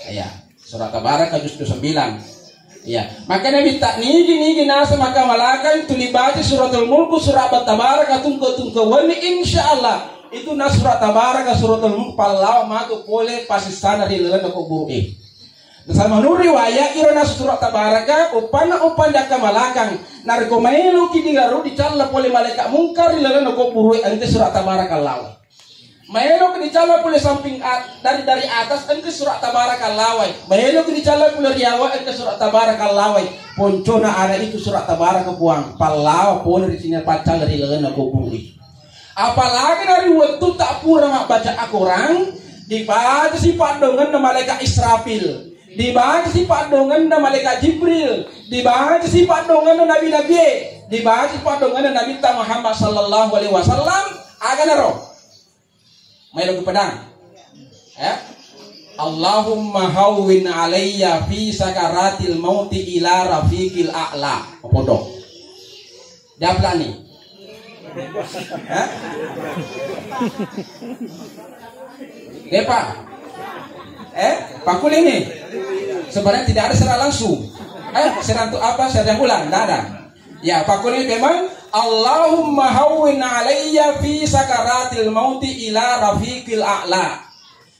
Iya, surat Tabaraka juz kesembilan. Iya, maka Nabitta nigi-nigi nasa maka malakan tuli baca Suratul Mulku surat Tabaraka tungke-tungke wenni, insyaallah itu na surat Tabaraka Suratul Mulku pallawa matu pole pasissana ri lalenna kuburu e. Sama menurut riwayat, iro nasu surat Tabaraka, uppanna uppan jakka malakang. Narekko maeloki digaru dicalla pole malaikat mungkar ri lalenna kuburu e, engka surat Tabaraka lawai. Maeloki dicalla pole samping at-, dari, dari atas, engka surat Tabaraka lawai. Maeloki dicalla pole riawa, engka surat Tabaraka lawai. Poncona ada itu surat Tabaraka, Puang. Pallawa pole ri sini paccalla ri lalenna kuburu e. Apalagi dari wettutta pura mabbaca Al-Quran, dibaca si paddongenna malaikat Israfil, dibaca si paddongenna malaikat Jibril, dibaca si paddongenna nabi-nabie, dibaca si paddongenna Nabitta Muhammad sallallahu alaihi wasallam, aga naro? Maelo ku pedang. Eh? Allahumma hawwin alayya fi sakaratil mauti ila rafiqil a'la. Apa dong? Diaplani. Hah? Depa. Eh, pakkulingngi. Sebenarnya tidak ada secara langsung. Eh, serantu apa? Serantu ulang, tidak ada. Ya, pakkulingngi memang, Allahumma hawwin alayya fi sakaratil mauti ila rafiqil a'la.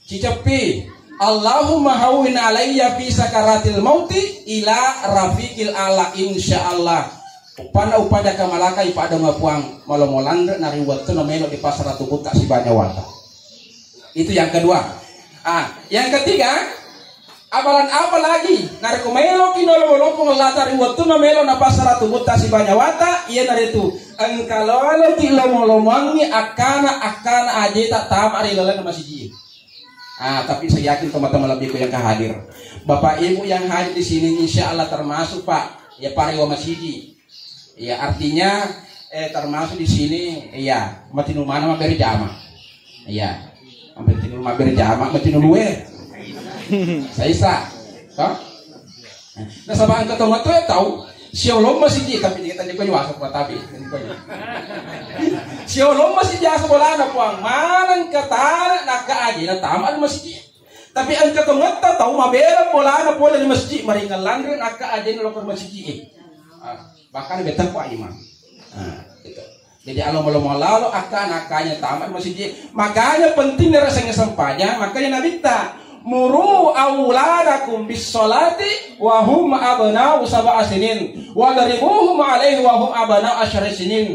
Ciceppi, Allahumma hawwin alayya fi sakaratil mauti ila rafiqil ala, insyaallah. Uppanna uppada kamalaka ipadonga Puang, malomo lanre nari wettu na melo di pasara tubutta sibanya wata. Itu yang kedua. Ah, yang ketiga, abalan apa lagi? Narekko melo ki nolong-nolong Puang Allah Ta'ala ri wettu na melo na pasara tubutta sibanya wata, iya naritu engka lolo ki lomo-lomongi akkana-akkana ajeta tama ri laleng masigi. Ah, tapi saya yakin teman-teman lebih yang hadir. Bapak Ibu yang hadir di sini insya Allah termasuk Pak, ya, parewa masigi. Ya, artinya, eh, termasuk di sini, ya, matinumana mabbere jama. Ya, matinumana mabbere jama, matinulue. Saisa, toh? Nasaba engka tau matoa tau siolong masigi, tapi dia tadi kau nyuasa kuat tapi. Siolong masigi asa bolana Puang, maneng katana nakka ajena tama di masigi. Tapi engka tongetta tau mabela bolana pole di masigi, maringan lanre nakka ajena lokor masigi. Ah, bahkan betta ku imam. Ah, gitu. Jadi alo-, malo-malo lalo akka-, nakkanya tamat masigi. Makanya pentingnya rasanya sempajang, makanya Nabitta, "Muru auladakum bis sholati wa hum abna'u sab'a sinin, wadribuhum alaihi wa hum abna'u asyri sinin."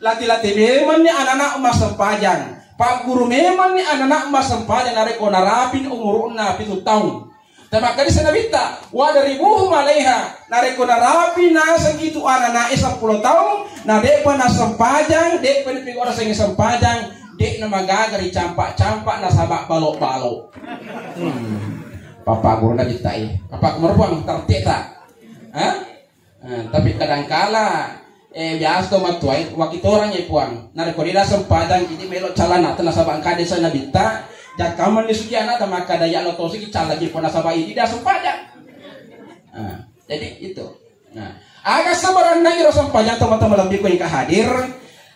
Lati-lati memanni anak-anak massempajang. Pagguru memanni anak-anak massempajang narekko narapin umuruna pitu taung. Tamakkadisa Nabitta, "Wadribuhum alaiha." Narekko narapi naseng itu ananae seppulo taung, na de'pa nasempajang, de'pa nipigau nasengnge sempajang, de'na magaga ricampa-campa nasaba balo-balo. Hmm. Papa guru Nabitta e. Papa guru Puang, tertib tak? Hah? Eh, tapi kadangkala Eh, biasa to mattuai, wakitorang e puang. Narekko dia sempajang, ini melo calana, tena sabang kade sana bitta, jakkaman ni suki anak, dan maka daya lo tosi ki calaki pona sabang ini dia sempajang. Nah, jadi itu. Nah, aga sebenarnya iro sempajang teman-teman lebih ko engka hadir,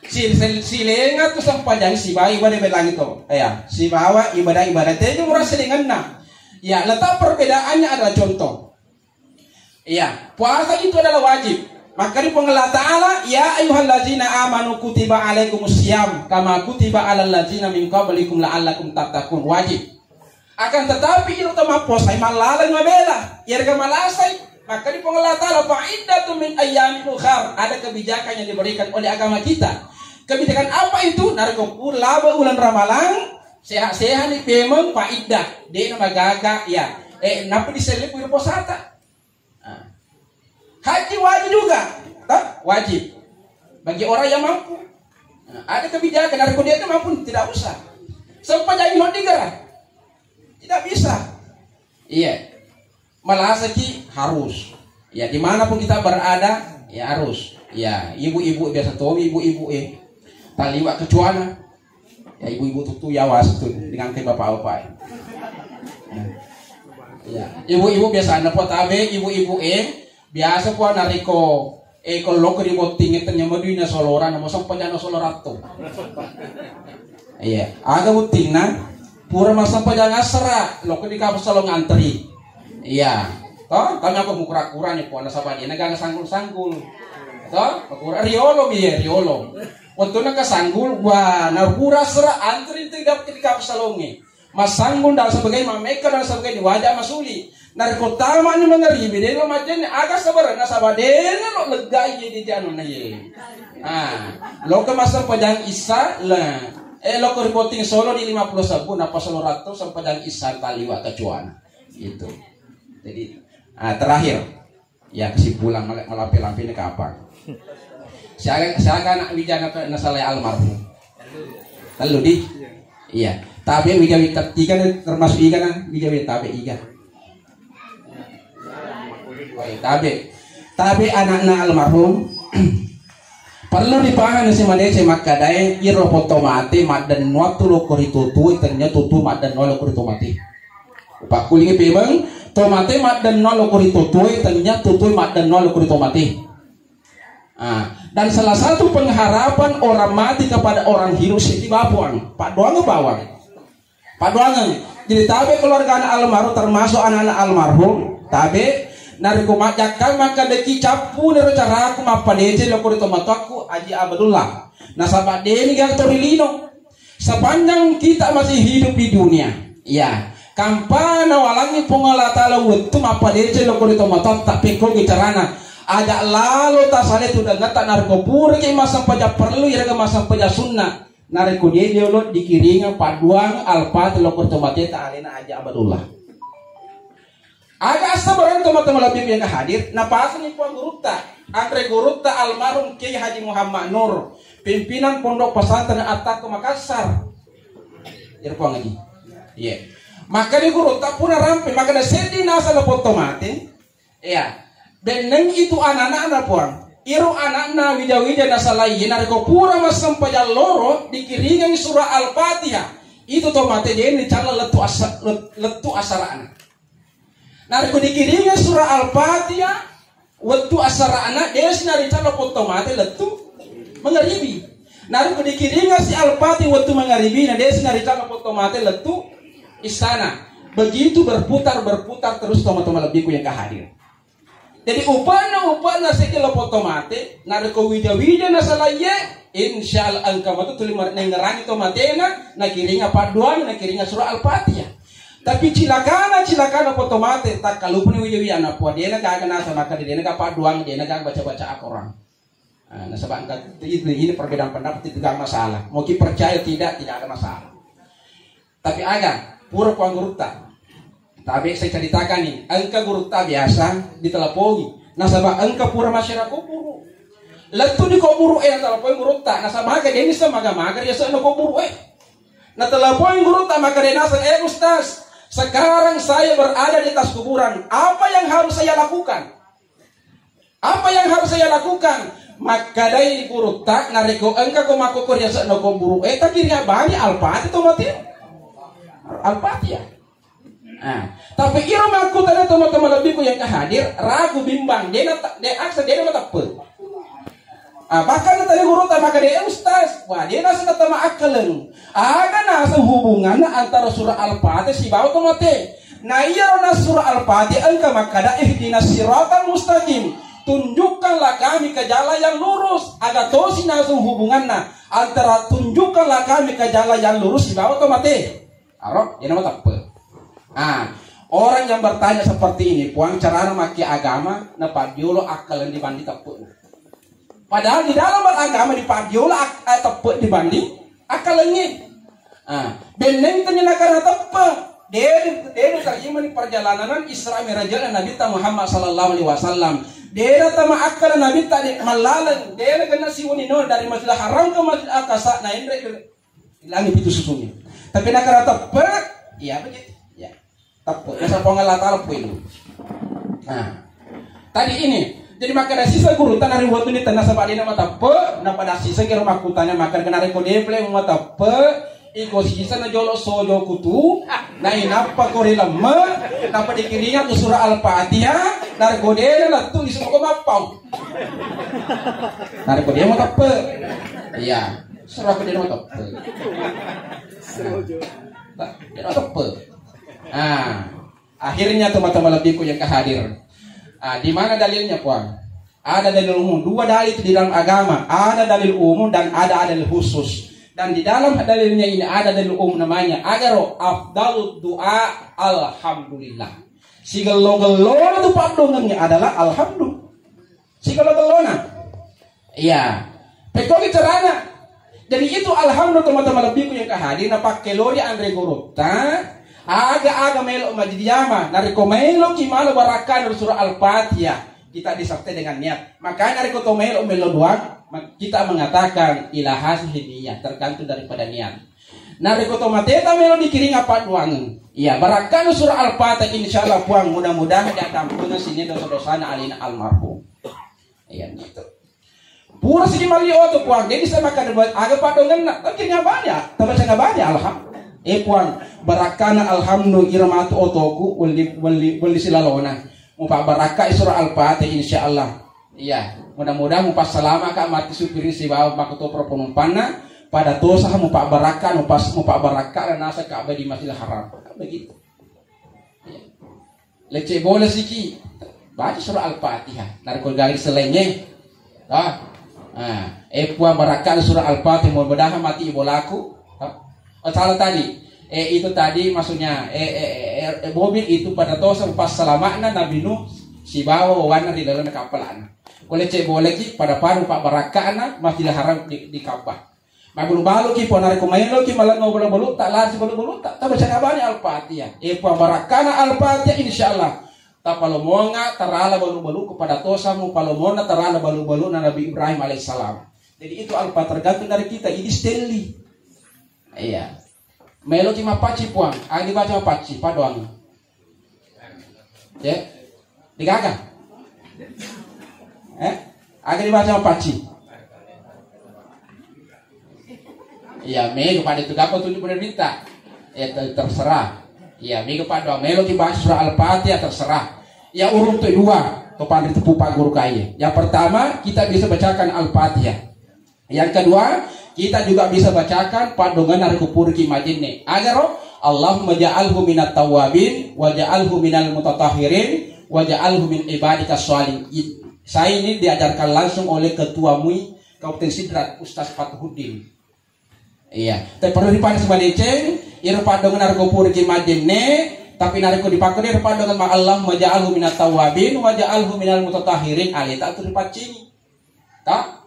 si, si, silenga tu sempajang sibawa ibadah belang itu. Ya, sibawa ibadah-ibadah. Jadi murah silenganna. Ya, letak perbedaannya adalah contoh. Iya, puasa itu adalah wajib. Maka di Puang Allah Ta'ala, "Ya ayyuhallazina amanu kutiba alaikumus siyam kama kutiba alal ladzina min qablikum la'allakum tattaqun." Wajib. Akan tetapi, iro to mappuasa, mallaleng mabela. Iyarega malasai. Maka di Puang Allah Ta'ala, "Fa'iddatun min ayyamin ukhar." Ada kebijakan yang diberikan oleh agama kita. Kebijakan apa itu? Narekko laba ulang Ramalang, sehat-sehat ni pemeng, fa'iddah. Dena magaga, ya. Eh, napa diselip iro puasata? Ah. Haji wajib juga, toh? Wajib. Bagi orang yang mampu. Nah, ada kebijakan, narekko dia itu mampu, tidak usah. Sempat jadi mau digera. Tidak bisa. Iya. Malasaki harus. Ya, dimanapun kita berada, ya harus. Ya, ibu-ibu biasa tomi, ibu-ibu, eh. Taliwa kecuana. Ya, ibu-ibu tuttu yawas tu dengan ke bapak-bapak. Ya. Ibu-ibu biasa na po tabe, ibu-ibu, eh, biasa po nariko, eh, ko loko ri botting e tanya madui na solora, na mosong pajana solora tu. Iya, aga buttinna? Pura massempajang asara, loko di kapsalong antri. Iya. Toh, kami apa mukura-kura ni po, nasaba dia na gaga sanggul-sanggul. Toh, kura riolo mi, riolo. Waktu na kasanggul, wah, na pura asara antri tu di kapsalong e. Massanggul dan sebagainya, mamekka dan sebagainya, wajah masuli. Narekko tamani mangaribi, dena lo majjenne, aga sabareng, nasaba dena lo lega iye di janunna iye. Ah, loka massempajang isya, la. Eh, loko ri botting solo di lima puluh sebbu, napa solo ratu sempajang isya taliwa kecuana. Itu. Jadi, ah, terakhir. Ya, kesimpulan mala-, malape-lape ini kapang. Siaga, siaga anak wija na, nasalai almarhum? Tellu di? Iya. Tabe wija wita tiga na termasuk iga na wija wita tabe iga. Tabe. Tabe anakna almarhum. Perlu dipahami si madece makkadae iro potto mate maddennuang tu loko ri tutu tennya tutu maddennuang loko ri to mate. Upakkulingi pemeng, to mate maddenno loko ri to tuoe, tennia to tuoe maddenno loko ri to mate. Ah, dan salah satu pengharapan orang mati kepada orang hidup seddi bapuang, paddoangeng bawang. Paddoangeng. Jadi tabe keluarga anak almarhum termasuk anak-anak almarhum, tabe narekko majjakka maka deki cappu nero caraku mappadece loko ri to matoakku Aji Abdullah. Nasaba deni gaga to ri lino. Sepanjang kita masih hidup di dunia, ya, kampana walangi Puang Allah Ta'ala wettu mappadeceng loko ri tomatoatta, pekkogi carana. Aja lalo tasale tu dangetta narekko puraki massempajang perlu, iyarega massempajang sunna. Narekko dia jolo dikiringa padduang alpati loko ri tomateta alena Aja Abdullah. Aga assabareng tomatoa malebbi yang hadir, napasengi puang gurutta, anre gurutta almarhum Kiai Haji Muhammad Nur, pimpinan Pondok Pesantren At-Taqwa Makassar. Iyaro puang Haji. Iya. Maka di gurutta pura rampe, maka na seddi nasa lapotto mate. Iya. Benneng itu anak-anakna puang. Iro anakna wija-wija nasalai, narekko pura massempajang loro, dikiringengi surah Al-Fatihah. Itu to mate deni calla lettu asa-, let-, lettu asarana. Narekko dikiringa surah Al-Fatihah wettu asara'na, desi naricalla potto mate lettu mangaribi. Narekko dikiringa si Al-Fatihah wettu mangaribi, na desi naricalla potto mate lettu isana. Begitu berputar, berputar terus toma-toma lebbiku yang kehadir. Jadi upana, upana seddi lo potto mate, narekko wija-wija nasalaiye, insya Allah engka matu tuli mar-, nengerangi to matena, nakiringa padduang, nakiringa surah Al-Fatihah. Tapi cilakana, cilakana potto mate, takkalupani wija-wija anak puang, dena gaga nasa maka dena gaga padduang, dena gaga baca-baca Al-Quran. Nah, nasaba engka ini, ini perbedaan pendapat itu gak masalah. Mau ki percaya tidak, tidak ada masalah. Tapi aga, pura puang gurutta. Tabe saya ceritakan nih, engka gurutta biasa ditelepongi. Nasaba engka pura masyarakat kuburu. Lettu di kuburu eh, natelepongi gurutta. Nasaba aga dia bisa maga-maga dia sana kuburu eh. Natelepongi gurutta maka dia nasa, "Eh Ustaz, sekarang saya berada di atas kuburan. Apa yang harus saya lakukan?" Apa yang harus saya lakukan? Makkadai gurutta, narekko engka ko makkokko ri ase'na ko buru e, tapi ri abani Al-Fatihah to mate. Al-Fatihah. Ah, tapi iro makkutana tomatoa malebbiku yang engka hadir, ragu bimbang, dena ta-, de aksa dena mateppe. Ah, bahkan tadi gurutta makkada, "Eh, Ustaz, wah, dena sena tama akkaleng." Aga naseng hubunganna antara surah Al-Fatihah sibawa to mate? Na iyaro na surah Al-Fatihah engka makkada, "Ihdinas siratal mustaqim." Tunjukkanlah kami ke jalan yang lurus. Aga tosi naseng hubunganna antara tunjukkanlah kami ke jalan yang lurus sibawa to mate? Aro, dena mateppe. Ah, orang yang bertanya seperti ini, Puang, carana makke agama, napaddiolo akkaleng dibanding teppe'na. Padahal di dalam beragama dipaddiolo ak-, eh, teppe dibanding akkalengnge. Ah, benneng tanya nakana teppe. Dede, dede terjemah di perjalanan Isra Mi'rajna Nabi ta Muhammad sallallahu alaihi wasallam. Dede tama akkala Nabi ta de mallaleng, dede kena siwuni no dari Masjidil Haram ke Masjid Aqsa na enre Langi pitu susungnge. Tapi nakara teppe, iya begitu. Ya. Teppe. Biasa Puang Allah Ta'ala pui lu. Nah. Tadi ini. Jadi makkada sisa guru tanah riwatu ni tanah sabadina mateppe, napada sisa kira makkutanya makkada kena reko deple mateppe, iko sisa na jolo sojo kutu, na inappa kori lemme, napa dikiringa tu surah Al-Fatihah, narko dena latu di semua mappau. Narko dia mateppe. Iya. Surah apa dia mau teppe? Nah, dia mau teppe. Nah, akhirnya teman-teman lebihku yang kehadir. Ah, di mana dalilnya, Puang? Ada dalil umum. Dua dalil itu di dalam agama. Ada dalil umum dan ada dalil khusus. Dan di dalam dalilnya ini ada dalil umum namanya. Agaro afdalud doa alhamdulillah. Sigello-gellona tu paddongengnge adalah alhamdulillah. Sigello-gellona. Iya. Pekkogi carana. Jadi itu alhamdulillah teman-teman lebihku yang kehadir napakke lori anre gurutta. Aga-aga melo majidiyama. Nariko melo ki malo barakkan surah Al-Fatihah. Kita disertai dengan niat. Makanya nariko to melo melo doang, ma-, kita mengatakan ilahasi niat tergantung daripada niat. Nariko to mateta melo dikiring apa doang. Iya, barakkan surah Al-Fatihah insyaallah Puang mudah-mudahan diadampuna sini dosa-dosana alina almarhum. Iya, gitu. Pura sigi malli oto Puang, jadi saya makan buat aga padongenna, tapi nggak banyak, tapi saya nggak banyak, alham. Eh Puang, barakkana alhamdulillah ira matu otoku, weli, weli, weli silalona. Mupa barakka surah Al-Fatihah, insyaallah. Iya, mudah-mudahan mupa salama ka mati supiri sibawa makuto proponumpanna, pada tosa mupa barakka, mupa, mupa barakka dan nasa ka di Masjidil Haram. Begitu. Iya. Lecce bola siki, baca surah Al-Fatihah. Narko gari selenge. Ah. Ah, eh Puang barakkan surah Al-Fatihah, mudah-mudahan mati ibolaku. Ah. Oh, salah tadi. Eh, itu tadi maksudnya, eh, eh, eh, eh, eh, mobil itu pada tosa pas selamatna Nabi Nuh sibawa wawanna di dalam kapalana. Ko lecce bola ki pada paru pak barakkana Masjidil Haram di, di Ka'bah. Mabalu-baluki, Puang, narekko maeloki malengngo balu-balutta, lari balu-balutta, tabaca nabani Al-Fatihah. Eh, Puang, barakkana Al-Fatihah, insyaallah tapalomonga tarala balu-balu kepada tosamu, palomona tarala balu-baluna Nabi Ibrahim alaihissalam. Jadi itu Al-Fatihah tergantung dari kita, ini stelli. Iya. Maeloki mapacci, Puang, agi baca mapacci, padoang. Ya. Digaga. Eh? Aga dibaca mapacci. Iya, mega pada itu gapo tunjuk pada minta. Ya, ter-, terserah. Iya, mega pada melo dibaca surah Al-Fatihah terserah. Ya, urung tu dua, to panri tepu pak guru kaye. Yang pertama, kita bisa bacakan Al-Fatihah. Yang kedua, kita juga bisa bacakan padongan narekko puraki majenne. Agaro, Allahumma ja'alhu minat tawwabin wa ja'alhu minal mutatahhirin wa ja'alhu min ibadika sholihin. Saya ini diajarkan langsung oleh Ketua MUI Kabupaten Sidrap, Ustaz Fathuddin. Iya, tapi perlu dipanas madeceng, iro padongan narekko puraki majenne, tapi narekko dipakko iro padongan ma Allahumma ja'alhu minat tawwabin wa ja'alhu minal mutatahhirin, aleta tu dipaccingi. Ta?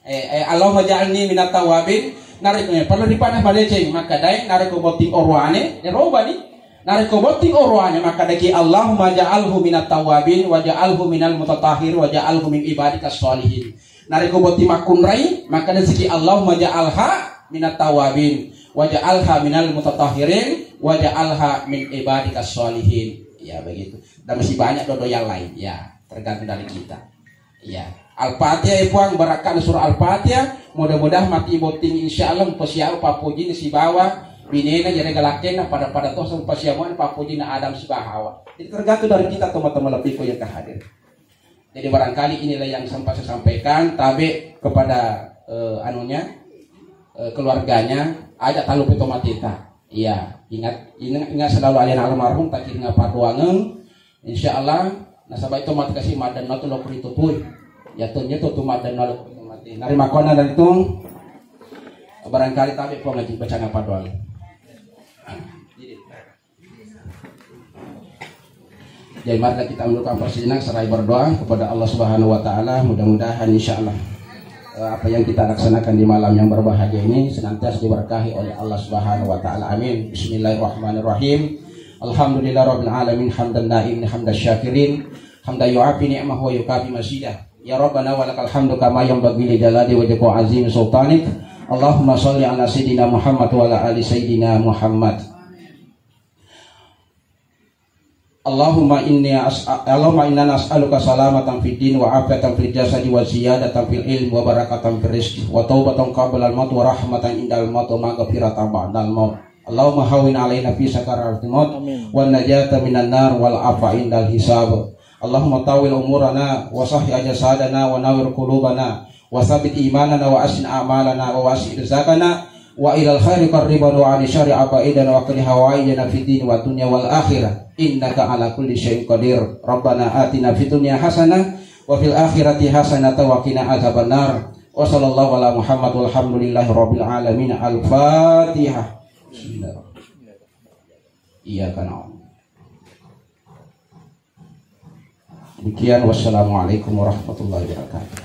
Eh, eh, Allahumma ja'alni minat tawabin. Narekko, eh, perlu dipanas madeceng, makkadai, narekko botting oroane, eh, robani. Narekko botting oroane, makkadaki, Allahumma ja'alhu minat tawabin, wa ja'alhu minal mutatahhir, wa ja'alhu min ibadika sholihin. Narekko botting makkunrai, makkada siki, Allahumma ja'alha minat tawabin, wa ja'alha minal mutatahhirin, wa ja'alha min ibadika sholihin. Ya, begitu. Dan masih banyak dodo yang lain. Ya, tergantung dari kita. Iya. Al-Fatihah ya Puang, barakka surah Al-Fatihah. Mudah-mudahan mati botting insyaallah mupasiau pappojinna sibawa binena jare galakkenna pada-pada to pasiamuan pappojinna Adam sibawa Hawa. Jadi tergantung dari kita teman-teman lebih yang hadir. Jadi barangkali inilah yang sempat saya sampaikan tabe kepada eh, anunya eh, keluarganya aja talu peto matita. Iya, ingat ingat, ingat selalu alena almarhum takiringa paduangeng. Insyaallah nasaba itu mati kasi madan natu lo kurito pui. Ya tu nyetu tu madan lo kurito mati. Nari makona dari tu barangkali tabe po ngaji baca ngapa doang. Jadi marilah kita undurkan persina serai berdoa kepada Allah Subhanahu wa taala. Mudah-mudahan insyaallah eh, apa yang kita laksanakan di malam yang berbahagia ini senantiasa diberkahi oleh Allah Subhanahu wa taala. Amin. Bismillahirrahmanirrahim. Alhamdulillahirabbil alamin hamdan naimin hamdan syakirin hamdan yuafi ni'mahu wa yukafi mazidah. Ya Rabbana walakal hamdu kama yanbaghi li jalali wajhika wa azimi sultanik. Allahumma shalli ala sayyidina Muhammad wa ala ali sayyidina Muhammad. Allahumma inni as'a- Allahumma inna nas'aluka salamatan fid din wa afiatan fil jasadi wa ziyadatan fil ilmi wa barakatan fil rizqi wa taubatan qabla al maut wa rahmatan indal maut wa maghfiratan ba'dal maut. Allahumma hawwin alaina fi sakaratil maut Amin. wa najata minan nar wal afa indal hisab. Allahumma tawil umurana wa sahhi ajsadana wa nawir qulubana wa tsabbit imanana wa ahsin a'malana wa wasi' rizqana wa ilal khairi qarribana wa 'ani syarri ab'idana wa qdi hawaijana fid din wa dunya wal akhirah innaka ala kulli syai'in qadir. Rabbana atina fid dunya hasanah wa fil akhirati hasanah wa qina adzabannar. Wa sallallahu ala Muhammad walhamdulillahi rabbil alamin. Al-Fatihah. Bismillahirrahmanirrahim. Iyyaka na'budu. Demikian, wassalamualaikum warahmatullahi wabarakatuh.